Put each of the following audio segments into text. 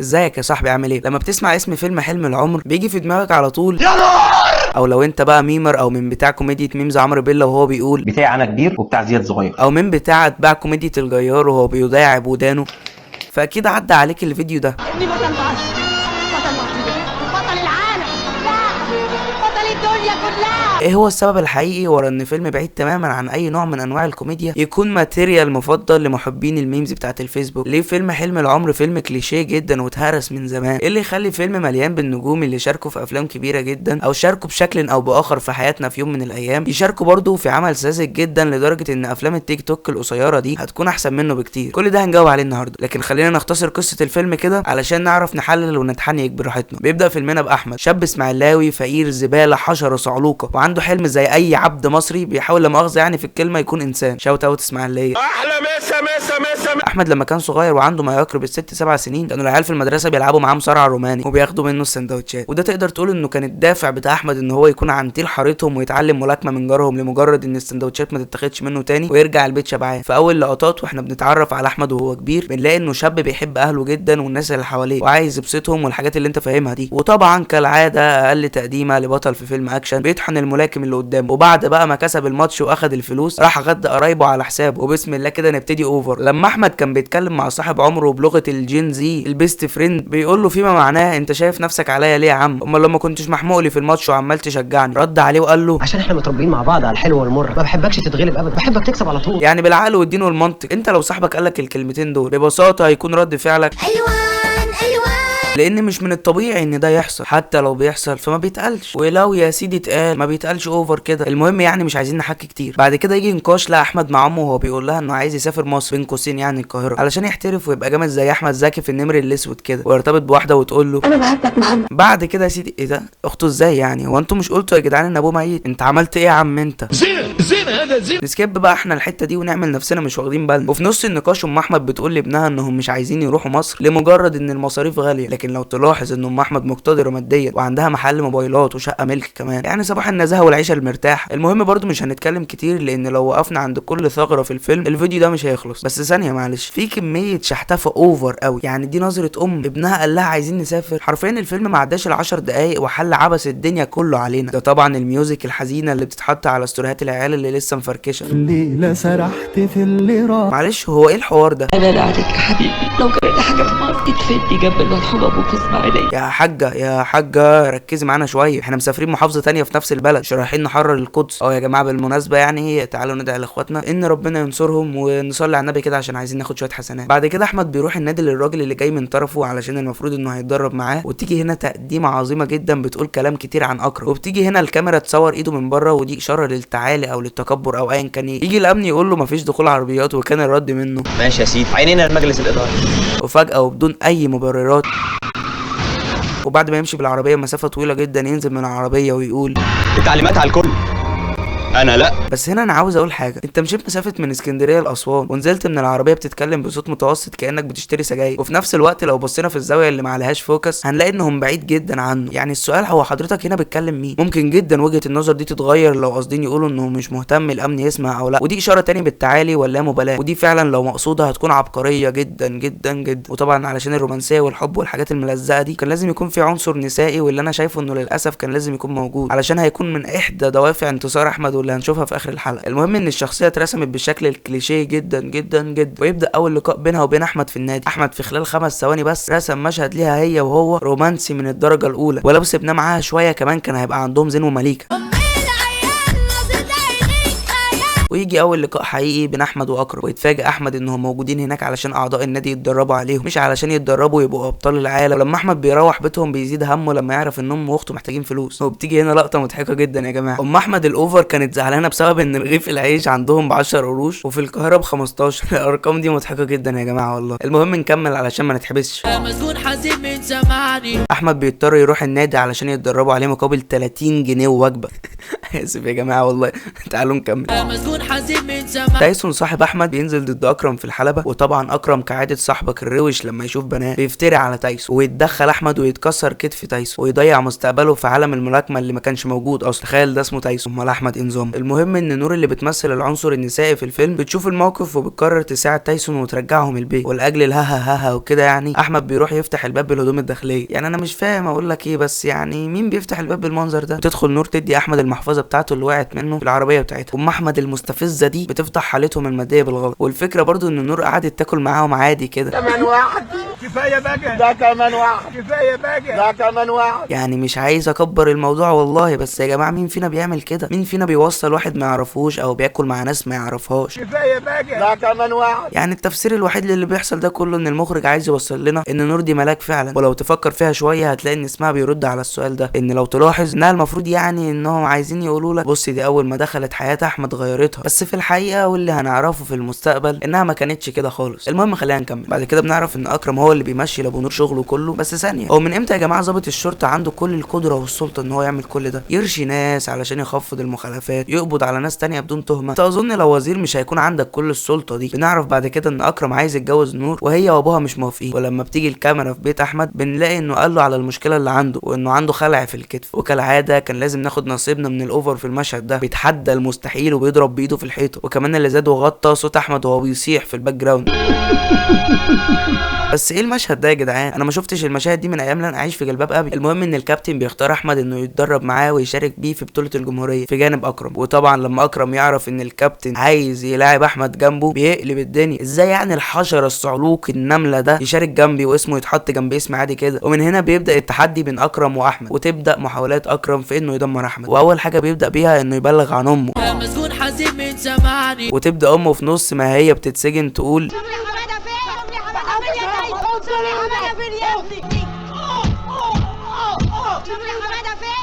ازيك يا صاحبي، عامل ايه؟ لما بتسمع اسم فيلم حلم العمر بيجي في دماغك على طول يا نار، او لو انت بقى memer او من بتاع كوميديا memes عمرو بيلا وهو بيقول بتاع انا كبير وبتاع زياد صغير، او من بتاع اتباع كوميديا الجيار وهو بيداعب ودانه، فاكيد عدى عليك الفيديو ده. ابني بطل مصر، بطل مصر، بطل العالم، لا بطل الدنيا كلها. ايه هو السبب الحقيقي ورا ان فيلم بعيد تماما عن اي نوع من انواع الكوميديا يكون material مفضل لمحبين ال memes بتاعت الفيسبوك؟ ليه فيلم حلم العمر فيلم كليشيه جدا واتهرس من زمان؟ ايه اللي يخلي فيلم مليان بالنجوم اللي شاركوا في افلام كبيرة جدا او شاركوا بشكل او باخر في حياتنا في يوم من الايام يشاركوا برضه في عمل ساذج جدا لدرجة ان افلام التيك توك القصيرة دي هتكون احسن منه بكتير؟ كل ده هنجاوب عليه النهارده، لكن خلينا نختصر قصة الفيلم كده علشان نعرف نحلل ونتحنيك براحتنا. بيبدا فيلمنا باحمد، شاب اسماعيلاوي فقير زبالة حشرة صعلوقه، وعنده حلم زي اي عبد مصري بيحاول لا مؤاخذة يعني في الكلمة يكون انسان. shout out اسماعيليه. احلى مسا مسا مسا. احمد لما كان صغير وعنده ما يقرب 6 7 سنين كانوا العيال في المدرسة بيلعبوا معاه مصارعه روماني وبياخدوا منه السندوتشات، وده تقدر تقول انه كان الدافع بتاع احمد ان هو يكون عنتيل حارتهم ويتعلم ملاكمة من جارهم لمجرد ان السندوتشات ما تتاخدش منه تاني ويرجع البيت شبعان. في اول لقطات واحنا بنتعرف على احمد وهو كبير بنلاقي انه شاب بيحب اهله جدا والناس اللي حواليه وعايز يبسطهم والحاجات اللي انت فاهمها دي، وطبعا كالعادة اقل تقديمه لبطل في فيلم اكشن بيطحن الملاكم اللي قدامه. وبعد بقى ما كسب الماتش واخد الفلوس راح غدى قرايبه على حسابه، وبسم الله كده نبتدي over. لما احمد كان بيتكلم مع صاحب عمره بلغه ال Gen Z ال best friend بيقول له فيما معناه انت شايف نفسك عليا ليه يا عم؟ امال لما كنتش محموق لي في الماتش وعمال تشجعني؟ رد عليه وقال له عشان احنا متربيين مع بعض على الحلو والمر، ما بحبكش تتغلب ابدا، بحبك تكسب على طول. يعني بالعقل والدين والمنطق انت لو صاحبك قال لك الكلمتين دول ببساطة هيكون رد فعلك الوان الوان، لان مش من الطبيعي ان ده يحصل، حتى لو بيحصل فما بيتقالش، ولو يا سيدي اتقال ما بيتقالش over كده. المهم يعني مش عايزين نحكي كتير. بعد كده يجي نقاش لاحمد مع امه وهو بيقول لها انه عايز يسافر مصر بين قوسين يعني القاهرة علشان يحترف ويبقى جامد زي احمد زكي في النمر الاسود كده، ويرتبط بواحدة وتقول له انا بحبك محمد. بعد كده يا سيدي ايه ده؟ اخته ازاي يعني؟ هو انتوا مش قلتوا يا جدعان ان ابوه ميت؟ انت عملت ايه يا عم انت؟ زين زين هذا زين. ن skip بقى احنا الحتة دي ونعمل نفسنا مش واخدين بالنا. وفي نص النقاش ام احمد بتقول لابنها انهم مش عايزين يروحوا مصر لمجرد ان المصاريف غالية، لكن لو تلاحظ ان ام احمد مقتدره ماديا وعندها محل موبايلات وشقه ملك كمان، يعني صباح النزاهة والعيشه المرتاحه. المهم برضو مش هنتكلم كتير لان لو وقفنا عند كل ثغره في الفيلم الفيديو ده مش هيخلص. بس ثانية معلش، في كمية شحتفه over قوي، يعني دي نظره ام ابنها قال لها عايزين نسافر، حرفيا الفيلم ما عداش ال10 دقايق وحل عبث الدنيا كله علينا. ده طبعا ال music الحزينة اللي بتتحط على ستوريهات العيال اللي لسه مفركشه. الليلة سرحت في اللي راح. معلش هو ايه الحوار ده؟ أنا عليك يا حبيبي، لو كانت حاجة في مصر ادفني جنب المرحوم أبوك إسماعيلية. يا حاجة يا حاجة ركزي معانا شوية، احنا مسافرين محافظة تانية في نفس البلد، مش رايحين نحرر القدس. اه يا جماعة بالمناسبة يعني تعالوا ندعي لاخواتنا ان ربنا ينصرهم ونصلي على النبي كده عشان عايزين ناخد شوية حسنات. بعد كده احمد بيروح النادي للراجل اللي جاي من طرفه علشان المفروض انه هيتدرب معاه، وتيجي هنا تقديمة عظيمة جدا بتقول كلام كتير عن اكرم، وبتيجي هنا الكاميرا تصور ايده من بره ودي اشارة للتعالي او للتكبر او ايا كان ايه. يجي الامن يقول له مفيش دخول عربيات، وكان الرد منه ماشي يا سيدي، عينينا لمجلس الادارة. وفجأة وبدون أي مبررات وبعد ما يمشي بالعربية مسافة طويلة جدا ينزل من العربية ويقول التعليمات على الكل، انا لا. بس هنا انا عاوز اقول حاجة، انت مشيت مسافة من اسكندرية لاسوان ونزلت من العربية بتتكلم بصوت متوسط كانك بتشتري سجاير، وفي نفس الوقت لو بصينا في الزاوية اللي ما عليهاش focus هنلاقي انهم بعيد جدا عنه. يعني السؤال هو حضرتك هنا بتكلم مين؟ ممكن جدا وجهه النظر دي تتغير لو قاصدين يقولوا انه مش مهتم الامن يسمع او لا، ودي اشارة تاني بالتعالي واللامبالاه، ودي فعلا لو مقصوده هتكون عبقرية جدا جدا جدا. وطبعا علشان الرومانسية والحب والحاجات الملزقه دي كان لازم يكون في عنصر نسائي، واللي انا شايفه انه للاسف كان لازم يكون موجود علشان هيكون من احدى دوافع انتصار احمد واللي هنشوفها في اخر الحلقة. المهم ان الشخصية اترسمت بالشكل الكليشيه جدا جدا جدا، ويبدا اول لقاء بينها وبين احمد في النادي. احمد في خلال 5 ثواني بس رسم مشهد ليها هي وهو رومانسي من الدرجة الاولى، ولو سيبناه معاها شوية كمان كان هيبقى عندهم زين ومليكه. ويجي اول لقاء حقيقي بين احمد واكرم، ويتفاجئ احمد انهم موجودين هناك علشان اعضاء النادي يتدربوا عليهم، مش علشان يتدربوا يبقوا ابطال العالم. ولما احمد بيروح بيتهم بيزيد همه لما يعرف ان امه واخته محتاجين فلوس. وبتيجي هنا لقطة مضحكة جدا يا جماعة، ام احمد ال over كانت زعلانة بسبب ان رغيف العيش عندهم ب 10 قروش وفي القاهرة ب 15. الارقام دي مضحكة جدا يا جماعة والله. المهم نكمل علشان ما نتحبسش. مسجون حزين من سمعني. احمد بيضطر يروح النادي علشان يتدربوا عليه مقابل 30 جنيه ووجبه. اسف يا جماعة والله. تعالوا نكمل. تايسون صاحب احمد بينزل ضد اكرم في الحلبة، وطبعا اكرم كعادة صاحبك الروش لما يشوف بنات بيفتري على تايسون، ويتدخل احمد ويتكسر كتف تايسون ويضيع مستقبله في عالم الملاكمة اللي ما كانش موجود اصلا. تخيل ده اسمه تايسون امال احمد انظام. المهم ان نور اللي بتمثل العنصر النسائي في الفيلم بتشوف الموقف وبتقرر تساعد تايسون وترجعهم البيت، ولاجل الها ها ها وكده يعني احمد بيروح يفتح الباب بالهدوم الداخلية. يعني انا مش فاهم اقول لك ايه، بس يعني مين بيفتح الباب بالمنظر ده؟ بتدخل نور تدي احمد المحفظة بتاعته اللي وقعت منه في العربية بتاعتها، ام احمد المستفزه دي بتفتح حالتهم المادية بالغلط. والفكرة برضو ان نور قعدت تاكل معاهم عادي كده. كمان واحد كفاية بقى، ده كمان واحد كفاية بقى، ده كمان واحد. يعني مش عايز اكبر الموضوع والله، بس يا جماعة مين فينا بيعمل كده؟ مين فينا بيوصل واحد ما يعرفوش او بياكل مع ناس ما يعرفهاش؟ كفاية بقى، ده كمان واحد. يعني التفسير الوحيد للي بيحصل ده كله ان المخرج عايز يوصل لنا ان نور دي ملاك فعلا، ولو تفكر فيها شوية هتلاقي ان اسمها بيرد على السؤال ده، ان لو تلاحظ انها المفروض يعني انهم عايزين يقولوا لك بص دي اول ما دخلت حياة احمد غيرتها، بس في الحقيقة واللي هنعرفه في المستقبل انها ما كانتش كده خالص. المهم خلينا نكمل. بعد كده بنعرف ان اكرم هو اللي بيمشي لابو نور شغله كله. بس ثانية، هو من امتى يا جماعة ضابط الشرطة عنده كل القدرة والسلطة ان هو يعمل كل ده؟ يرشي ناس علشان يخفض المخالفات، يقبض على ناس تانية بدون تهمه. اظن لو وزير مش هيكون عندك كل السلطة دي. بنعرف بعد كده ان اكرم عايز يتجوز نور وهي وابوها مش موافقين، ولما بتيجي الكاميرا في بيت احمد بنلاقي انه قال له على المشكلة اللي عنده وانه عنده خلع في الكتف، وكالعادة كان لازم ناخد نصيبنا من ال over في المشهد ده. بيتحدى المستحيل وبيضرب بايده في الحيطة، وكمان اللي زاد وغطى صوت احمد وهو بيصيح في ال background. بس ايه المشهد ده يا جدعان؟ انا ما شفتش المشاهد دي من ايام لن اعيش في جلباب ابي. المهم ان الكابتن بيختار احمد انه يتدرب معاه ويشارك بيه في بطوله الجمهورية في جانب اكرم، وطبعا لما اكرم يعرف ان الكابتن عايز يلاعب احمد جنبه بيقلب الدنيا. ازاي يعني الحشرة الصعلوك النملة ده يشارك جنبي واسمه يتحط جنب اسم عادي كده؟ ومن هنا بيبدا التحدي بين اكرم واحمد، وتبدا محاولات اكرم في انه يدمر احمد. واول حاجة بيبدا بيها انه يبلغ عن امه، وتبدا امه في نص ما هي بتتسجن تقول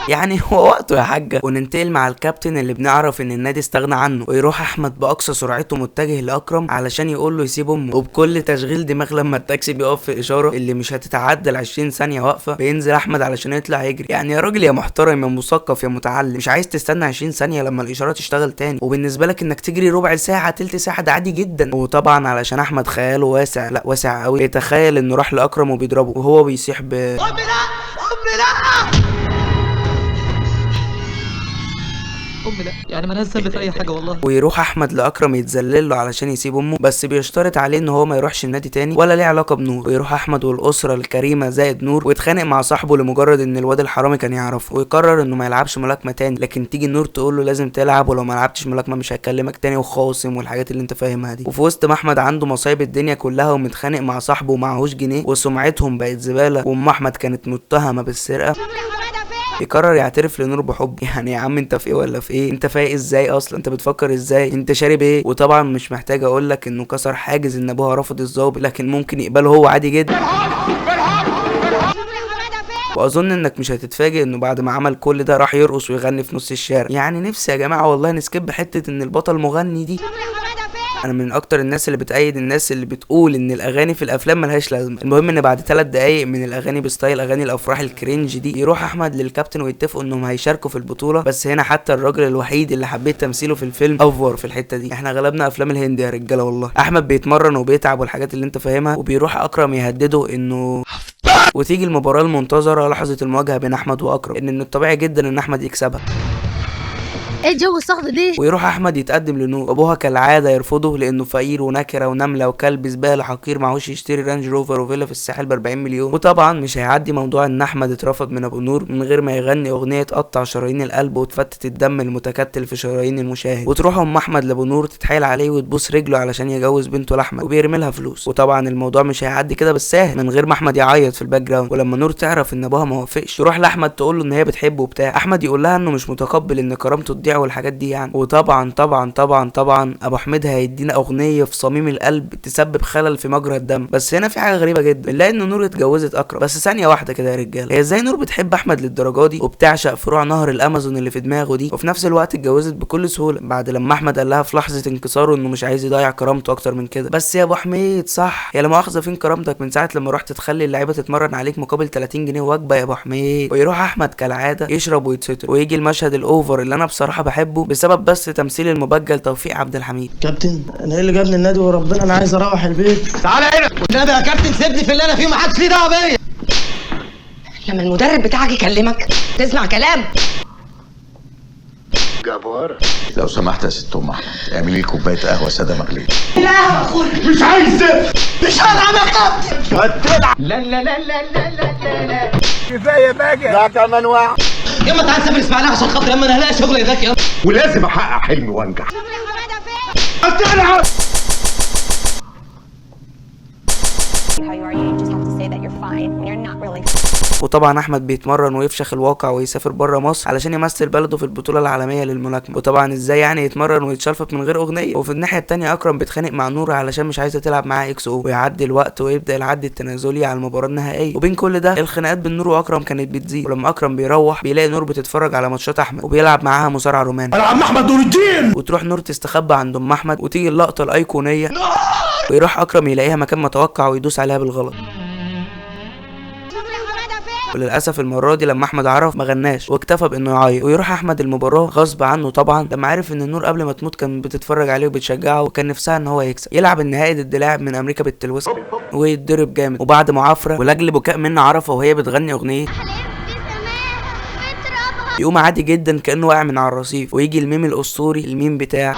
يعني هو وقته يا حاجة. وننتقل مع الكابتن اللي بنعرف ان النادي استغنى عنه، ويروح احمد باقصى سرعته متجه لاكرم علشان يقول له يسيب امه. وبكل تشغيل دماغ لما التاكسي بيقف في اشارة اللي مش هتتعدى ال 20 ثانية واقفة، بينزل احمد علشان يطلع يجري. يعني يا راجل يا محترم يا مثقف يا متعلم، مش عايز تستنى 20 ثانية لما الاشارة تشتغل تاني، وبالنسبة لك انك تجري ربع ساعة تلت ساعة ده عادي جدا. وطبعا علشان احمد خياله واسع، لا واسع قوي، يتخيل انه راح لاكرم وبيضربه وهو بيصيح ب امي لا امي لا امي لا، يعني ما لهاش ذنب في اي حاجة والله. ويروح احمد لاكرم يتذلل له علشان يسيب امه، بس بيشترط عليه ان هو ما يروحش النادي تاني ولا ليه علاقة بنور. ويروح احمد والاسرة الكريمة زائد نور ويتخانق مع صاحبه لمجرد ان الواد الحرامي كان يعرفه، ويقرر انه ما يلعبش ملاكمة تاني. لكن تيجي نور تقول له لازم تلعب، ولو ما لعبتش ملاكمة مش هكلمك تاني وخاصم والحاجات اللي انت فاهمها دي. وفي وسط ما احمد عنده مصايب الدنيا كلها ومتخانق مع صاحبه ومعهوش جنيه وسمعتهم بقت زبالة، وام احمد كانت متهمه بالسرقة، يقرر يعترف لنور بحب. يعني يا عم انت في ايه ولا في ايه؟ انت فايق ازاي اصلا؟ انت بتفكر ازاي؟ انت شارب ايه؟ وطبعا مش محتاج اقول لك انه كسر حاجز ان ابوها رفض الظابط، لكن ممكن يقبله هو عادي جدا. واظن انك مش هتتفاجئ انه بعد ما عمل كل ده راح يرقص ويغني في نص الشارع. يعني نفسي يا جماعة والله ن skip حتة ان البطل مغني دي. انا من اكتر الناس اللي بتأيد الناس اللي بتقول ان الاغاني في الافلام ملهاش لازمه. المهم ان بعد 3 دقايق من الاغاني ب style اغاني الافراح ال cringe دي، يروح احمد للكابتن ويتفقوا انهم هيشاركوا في البطولة. بس هنا حتى الراجل الوحيد اللي حبيت تمثيله في الفيلم over في الحتة دي. احنا غلبنا افلام الهند يا رجاله والله. احمد بيتمرن وبيتعب والحاجات اللي انت فاهمها، وبيروح اكرم يهدده انه وتيجي المباراة المنتظره لحظة المواجهة بين احمد واكرم، ان من الطبيعي جدا ان احمد يكسبها. ايه الجو الصخب ده؟ ويروح احمد يتقدم لنور، ابوها كالعادة يرفضه لانه فقير ونكره ونمله وكلب زبالة حقير معهوش يشتري رانج روفر وفيلا في الساحل ب 40 مليون. وطبعا مش هيعدي موضوع ان احمد اترفض من ابو نور من غير ما يغني اغنية تقطع شرايين القلب وتفتت الدم المتكتل في شرايين المشاهد. وتروح ام احمد لابو نور تتحايل عليه وتبوس رجله علشان يجوز بنته لاحمد، وبيرمي لها فلوس. وطبعا الموضوع مش هيعدي كده بالساهل من غير ما احمد يعيط في ال background. ولما نور تعرف ان ابوها ما وافقش تروح لاحمد تقول له ان هي بتحبه وبتاع. احمد يقول لها انه مش متقبل ان كرامته تضيع والتشجيع والحاجات دي يعني. وطبعا طبعا طبعا طبعا ابو حميد هيدينا اغنية في صميم القلب تسبب خلل في مجرى الدم. بس هنا في حاجة غريبة جدا، نلاقي ان نور اتجوزت اكرم. بس ثانية واحدة كده يا رجاله، هي ازاي نور بتحب احمد للدرجة دي وبتعشق فروع نهر الامازون اللي في دماغه دي، وفي نفس الوقت اتجوزت بكل سهولة بعد لما احمد قال لها في لحظة انكساره انه مش عايز يضيع كرامته اكتر من كده؟ بس يا ابو حميد صح، يا لا مؤاخذة فين كرامتك من ساعة لما رحت تخلي اللعيبة تتمرن عليك مقابل 30 جنيه وجبة يا ابو حميد؟ ويروح احمد كالعادة يشرب ويتستر، ويجي المشهد ال over اللي انا بصراحة بحبه بسبب بس تمثيل المبجل توفيق عبد الحميد. كابتن انا ايه اللي جابني النادي وربنا انا عايز اروح البيت. تعالى هنا والنبي يا كابتن سيبني في اللي انا فيه، ما حدش ليه دعوه بيا. لما المدرب بتاعك يكلمك تسمع كلام. لو سمحت يا ست ام احمد اعملي لي كوباية قهوة ساده مغليه. لا يا اخويا مش عايز مش هلعب يا كابتن. هتلعب. لا لا لا لا لا لا. كفاية بقى، ده كمان واحد. ياما تعالى نسافر اسماعيليه عشان خاطر ياما انا هلاقي شغل هناك ياما. ولازم احقق حلمي وانجح. شغل يا حمادة فين؟ هتلعب. How you are, you just have to say that you're fine when you're not really. وطبعا احمد بيتمرن ويفشخ الواقع ويسافر بره مصر علشان يمثل بلده في البطولة العالمية للملاكمه. وطبعا ازاي يعني يتمرن ويتشلفط من غير اغنية؟ وفي الناحية التانية اكرم بيتخانق مع نور علشان مش عايزه تلعب معاه XO، ويعدي الوقت ويبدا العد التنازلي على المباراة النهائية. وبين كل ده الخناقات بين نور واكرم كانت بتزيد، ولما اكرم بيروح بيلاقي نور بتتفرج على ماتشات احمد وبيلعب معاها مصارعه روماني. انا عم احمد نور الدين. وتروح نور تستخبى عند ام احمد، وتيجي اللقطة الايقونيه ويروح اكرم يلاقيها مكان ما توقع ويدوس عليها بالغلط. وللاسف المرة دي لما احمد عرف ما غناش واكتفى بانه يعيط، ويروح احمد المباراة غصب عنه طبعا لما عرف ان النور قبل ما تموت كان بتتفرج عليه وبتشجعه وكان نفسها ان هو يكسب. يلعب النهائي ضد لاعب من امريكا بالتلوث ويتضرب جامد، وبعد معافره ولاجل بكاء منى عرفه وهي بتغني اغنية يقوم عادي جدا كانه واقع من على الرصيف، ويجي الميم الاسطوري الميم بتاع.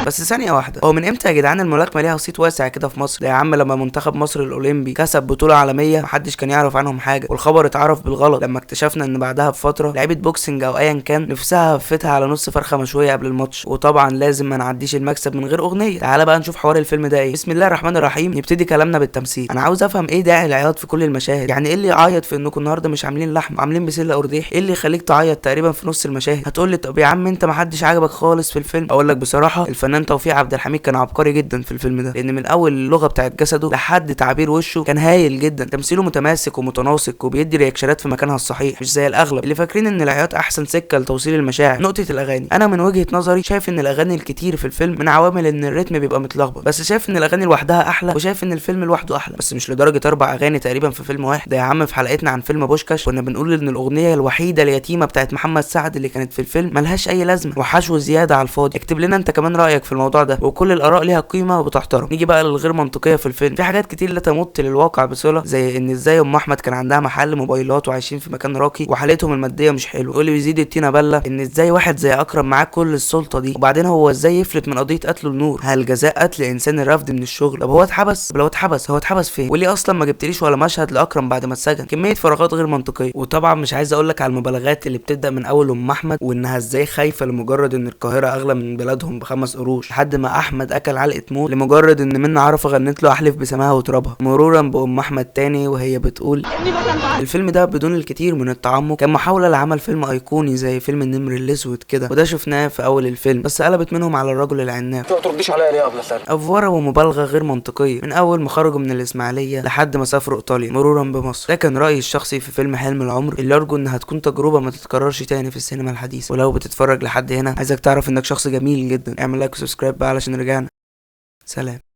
بس ثانية واحدة، هو من امتى يا جدعان الملاكمة ليها صيت واسع كده في مصر؟ ده يا عم لما منتخب مصر الاولمبي كسب بطوله عالمية محدش كان يعرف عنهم حاجة، والخبر اتعرف بالغلط لما اكتشفنا ان بعدها بفترة لعيبة boxing او ايا كان نفسها هفتها على نص فرخة مشوية قبل الماتش. وطبعا لازم ما نعديش المكسب من غير اغنية. تعالى بقى نشوف حوار الفيلم ده ايه. بسم الله الرحمن الرحيم. نبتدي كلامنا بالتمثيل. انا عاوز افهم ايه داعي العياط في كل المشاهد؟ يعني ايه اللي يعيط في انكم النهارده مش عاملين لحم عاملين بسلة قرديح؟ ايه اللي يخليك تعيط تقريبا في نص المشاهد؟ هتقول لي طب يا عم انت ما حدش عجبك خالص في الفيلم. اقول لك بصراحة الفنان توفيق عبد الحميد كان عبقري جدا في الفيلم ده، لان من اول اللغة بتاعت جسده لحد تعابير وشه كان هايل جدا. تمثيله متماسك ومتناسق وبيدي رياكشنات في مكانها الصحيح، مش زي الاغلب اللي فاكرين ان العياط احسن سكة لتوصيل المشاعر. نقطة الاغاني، انا من وجهه نظري شايف ان الاغاني الكتير في الفيلم من عوامل ان الريتم بيبقى متلخبط، بس شايف ان الاغاني لوحدها احلى، وشايف ان الفيلم لوحده احلى، بس مش لدرجة 4 اغاني تقريبا في فيلم واحد. ده يا عم في حلقتنا عن فيلم بوشكاش كنا بنقول ان الاغنية الوحيدة اليتيمة بتاعت محمد سعد اللي كانت في الفيلم ملهاش اي لازمه وحشو زيادة على الفاضي. اكتب لنا انت كمان رايك في الموضوع ده، وكل الاراء ليها قيمة وبتحترم. نيجي بقى للغير منطقية في الفيلم. في حاجات كتير لا تمت للواقع بصله، زي ان ازاي ام احمد كان عندها محل موبايلات وعايشين في مكان راقي وحالتهم المادية مش حلوة. واللي بيزيد الطينه بله ان ازاي واحد زي اكرم معاه كل السلطة دي، وبعدين هو ازاي يفلت من قضية قتله لنور؟ هل جزاء قتل انسان الرفض من الشغل؟ طب هو اتحبس؟ لو اتحبس هو اتحبس فين؟ وليه اصلا ما جبتليش ولا مشهد لاكرم بعد ما اتسجن؟ كمية فراغات غير منطقية. وطبعا مش عايز اقول لك على المبالغات اللي بتبدا من اول ام احمد وانها ازاي خايفة لمجرد ان القاهرة اغلى من بلادهم ب5 قروش، لحد ما احمد اكل علقه موت لمجرد ان منى عرفه غنت له احلف بسماها وترابها، مرورا بام احمد تاني وهي بتقول. الفيلم ده بدون الكثير من التعمق كان محاولة لعمل فيلم ايقوني زي فيلم النمر الاسود كده، وده شفناه في اول الفيلم، بس قلبت منهم على الرجل العناب. انت ما ترديش عليا ليه يا ابله سلمى؟ افوره ومبالغه غير منطقية من اول ما خرجوا من الاسماعيلية لحد ما سافروا ايطاليا مرورا بمصر. ده كان رايي الشخصي في فيلم حلم العمر، اللي ارجو انها تكون تجربه ما تتكررش تاني في السينما الحديثة. ولو بتتفرج لحد هنا عايزك تعرف انك شخص جميل جدا. اعمل like و subscribe بقى علشان رجعنا. سلام.